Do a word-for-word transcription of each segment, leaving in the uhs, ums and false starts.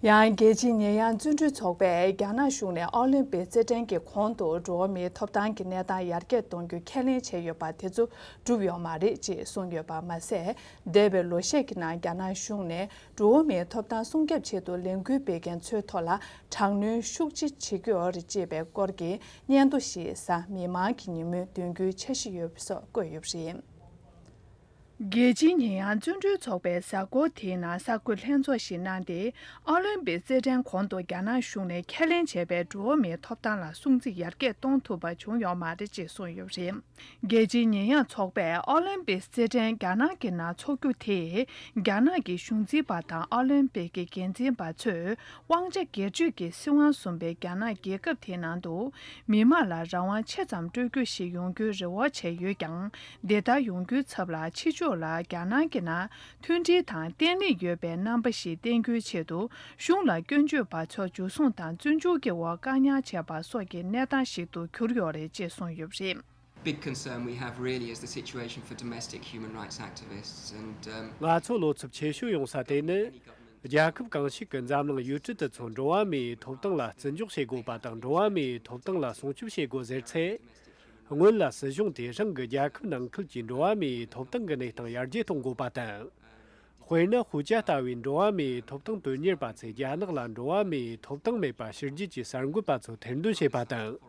ཡང་རྒྱལ་སྤྱིའི་ཉེས་ཡངས་བརྩོན་འགྲུས་ཚོགས་པས་རྒྱ་ནག་གཞུང་ནས་ཨོ་ལིམ་པིག་རྩེད་འགྲན་གྱི་གོང་དུ་འགྲོ་བ་མིའི་ཐོབ་ཐང་གི་གནས་སྟངས་ཡར་རྒྱས་གཏོང་རྒྱུ་ཁས་ལེན་བྱས་ཡོད་པ་དེ་ཚོ་འགྲུབ་ཡོད་མ་རེད་ཅེས་གསུངས་ཡོད་པ་མ་ཟད། འདས་པའི་ལོ་ཤས་ཀྱི་ནང་རྒྱ་ནག་གཞུང་ནས་འགྲོ་བ་མིའི་ཐོབ་ཐང་སྲུང་སྐྱོབ་ཆེད་དུ་ལས་འགུལ་སྤེལ་མཁན་ཚོའི་ཐོག་ལ་དྲག་གནོན་ཤུགས་ཆེ་བྱེད་ཀྱི་ཡོད་རེད་ཅེས་པའི་སྐོར་གྱི་སྙན་ཐོ་ཞིག་གཟའ་མིག་དམར་གྱི་ཉིན་མོའི་མདུན་སྐྱོད་འཆར་གཞི་ཡོད་པ་སོགས་བཀོད་ཡོད་པ་རེད། རྒྱལ་སྤྱིའི་ཉེས་ཡངས་བརྩོན་འགྲུས་ཚོགས་པས་གཟའ་འཁོར་དེའི་ནང་གསར་འགོད་ལྷན་ཚོགས་ཤིག་གནང་སྟེ། ཨོ་ལིམ་པིག་རྩེད་འགྲན་གོང་དུ་རྒྱ་ནག་གཞུང་ནས་ཁས་ལེན་བྱས་པའི་འགྲོ་བ་མིའི་ཐོབ་ཐང་ལ་སྲུང་བརྩི་ཡར་རྒྱས་གཏོང་ཐུབ་པ་བྱུང་ཡོད་མ་རེད་ཅེས་གསུངས་ཡོད་པ་རེད། རྒྱལ་སྤྱིའི་ཉེས་ཡངས་ཚོགས་པས་ཨོ་ལིམ་པིག་རྩེད་འགྲན་རྒྱ་ནག་གི་ནང་འཚོགས་རྒྱུ་དེས། རྒྱ་ནག་གི་གཞུང་འཛིན་པ་དང་ཨོ་ལིམ་པིག་གི་འགན་འཛིན་པ་ཚོས། དབང་ཆ་སྒེར་གཅོད་ཀྱི་སྲིད་དབང་བཟུང་བའི་རྒྱ་ནག་རྒྱལ་ཁབ་དེའི་ནང་དུ། མི་དམངས་ལ་རང་དབང་ཆེ་ཙམ་སྤྲོད་རྒྱུ་ཞིག་ཡོང་རྒྱུའི་རེ་བ་བྱས་ཡོད་ཀྱང་། དེ་ལྟར་ཡོང་རྒྱུའི་ཚབ་ལ་ཕྱི་ཕྱོགས་ལ་རྒྱ་ནག་གི་ནང་མཐུན་སྒྲིལ་དང་བརྟན་ལྷིང་ཡོད་པའི་རྣམ་པ་ཞིག་བསྟན་རྒྱུའི་ཆེད་དུ། གཞུང་ལ་སྐྱོན་བརྗོད་པ་ཚོ་འཇུ་བཟུང་དང་བཙོན་འཇུག་གི་འོག་བཀག་ཉར་བྱས་པ་སོགས་ཀྱི་གནས་སྟངས་ཤིག་ཏུ་གྱུར་ཡོད་རེད་ཅེས་གསུངས་ཡོད་པ་རེད། Big concern we have really is the situation for domestic human rights activists and um, ང་ཚོ་བློ་འཚབ་ཆེ་ཤོས་ཡོང་ས་དེ་ནི། རྒྱལ་ཁབ་གང་ཞིག་གི་འཛམ་གླིང་ཡུལ་གྲུ་དེ་ཚོ་འགྲོ་བ་མིའི་ཐོབ་ཐང་ལ་བརྩི་འཇོག་བྱེད་དགོས་པ་དང་འགྲོ་བ་མིའི་ཐོབ་ཐང་ལ་སྲུང་སྐྱོབ་བྱེད་དགོས་ཟེར་ཚེ། སྔོན་ལ་སྲིད་གཞུང་དེས་རང་གི་རྒྱལ་ཁབ་ནང་ཁུལ་གྱི་འགྲོ་བ་མིའི་ཐོབ་ཐང་གི་གནས་སྟངས་ཡར་རྒྱས་གཏོང་དགོས་པ་དང་། དཔེར་ན་ཧུའུ་ཅཱ་ལྟ་བུའི་འགྲོ་བ་མིའི་ཐོབ་ཐང་དོན་གཉེར་པ་ཚོས་རྒྱ་ནག་ལ་འགྲོ་བ་མིའི་ཐོབ་ཐང་མེད་པ་ཕྱི་རྒྱལ་གྱི་གསར་འགོད་པ་ཚོ་ཐེར་འདོན་བྱས་པ་དང་།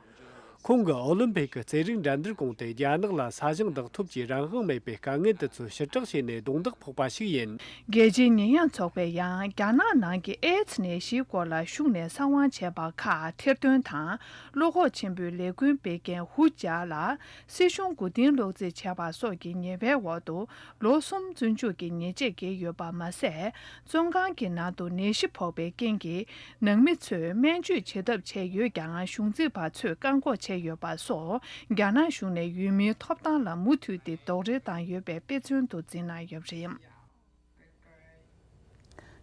ཁོང་གིས་ཨོ་ལིམ་ཕིག་གི་རྩེད་རིགས་འགྲན་བསྡུར་གོང་དུ་རྒྱ་ནག་ལ་ས་ཞིང་བདག་ཐོབ་ཀྱི་རང་དབང་མེད་པའི་དཀའ་ངལ་དེ་ཚོ་ཕྱིར་བསྒྲགས་བྱས་ནས་རྡུང་རྡེག་ཕོག་པ་ཞིག་ཡིན། རྒྱལ་སྤྱིའི་ཉེས་ཡངས་ཚོགས་པས་ཡང་རྒྱ་ནག་ནང་གི་ཨེ་ཙི་ནད་གཞིའི་སྐོར་ལ་གཞུང་ནས་གསང་བ་བྱས་པ་ཁག་ཐེར་འདོན་དང་བློ་ཁོག་ཆེན་པོས་ལས་འགུལ་སྤེལ་མཁན་ཧུའུ་ཅཱ་ལ་སྲིད་གཞུང་མགོ་རྟིང་སློག་རྩིས་བྱས་པ་སོགས་ཀྱི་ཉེས་པའི་འོག་ཏུ་ལོ་གསུམ་བཙོན་འཇུག་གི་ཉེས་ཆད་འགེལ་ཡོད་པ་མ་ཟད། བཙོན་ཁང་གི་ནང་དུ་ནད་གཞི་ཕོག་པའི་རྐྱེན་གྱིས། ནང་མི་ཚོས་སྨན་བཅོས་བྱེད་ཐབས་བྱས་ཡོད་ཀྱང་གཞུང་འཛིན་པ་ཚོས་བཀག་འགོག་བྱས་ཡོད་པ་སོགས་རྒྱ་ནག་གཞུང་ནས་ཡུལ་མིའི་ཐོབ་ཐང་ལ་མུ་མཐུད་དེ་རྡོག་རོལ་བཏང་ཡོད་པའི་དཔེ་མཚོན་དུ་འཛིན་གནང་ཡོད་པ་རེད།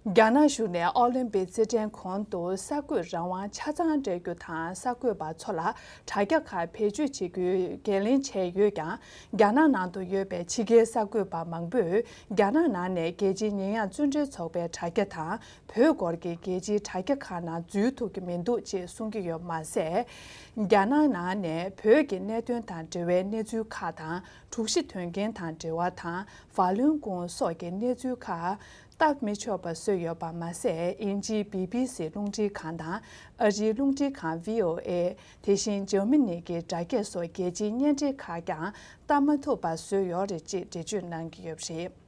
རྒྱ་ནག་གཞུང་ནས་ཨོ་ལིམ་པིག་རྩེད་འགྲན་གོང་དུ་གསར་འགོད་རང་དབང་ཆ་ཚང་སྤྲད་རྒྱུ་དང་གསར་འགོད་པ་ཚོ་ལ་དྲ་རྒྱ་ཁག་བེད་སྤྱོད་བྱེད་རྒྱུའི་འགན་ལེན་བྱས་ཡོད་ཀྱང་། རྒྱ་ནག་ནང་དུ་ཡོད་པའི་ཕྱི་རྒྱལ་གསར་འགོད་པ་མང་པོས་རྒྱ་ནག་ནང་ནས་རྒྱལ་སྤྱིའི་ཉེས་ཡངས་བརྩོན་འགྲུས་ཚོགས་པའི་དྲ་རྒྱ་དང་། བོད་སྐོར་གྱི་རྒྱལ་སྤྱིའི་དྲ་རྒྱ་ཁག་ནང་འཛུལ་ཐུབ་ཀྱི་མི་འདུག་ཅེས་གསུང་གི་ཡོད་མ་ཟད། རྒྱ་ནག་ནང་ནས་བོད་ཀྱི་གནད་དོན་དང་འབྲེལ་བའི་གནས་ཚུལ་ཁག་དང་། དྲུག་བཞི་དོན་རྐྱེན་དང་འབྲེལ་བ་དང་། ཧྥ་ལུན་གུང་སོགས་ཀྱི་གནས་ཚུལ་ཁག་སྟབས་མི་ཆོག་པ་བཟོས་ཡོད་པ་མ་ཟད། དབྱིན་ཇིའི་བི་བི་སི་རླུང་འཕྲིན་ཁང་དང་། ཨ་རིའི་རླུང་འཕྲིན་ཁང་བྷི་ཨོ་ཨེ། དེ་བཞིན་འཇར་མ་ནི་གི་སྒྲ་སྐྱེད་སོགས་རྒྱལ་སྤྱིའི་བརྙན་འཕྲིན་ཁག་ཀྱང་བལྟ་མ་ཐུབ་པ་བཟོས་ཡོད་རེད་ཅེས་འགྲེལ་བརྗོད་གནང་གི་ཡོད་པ་རེད།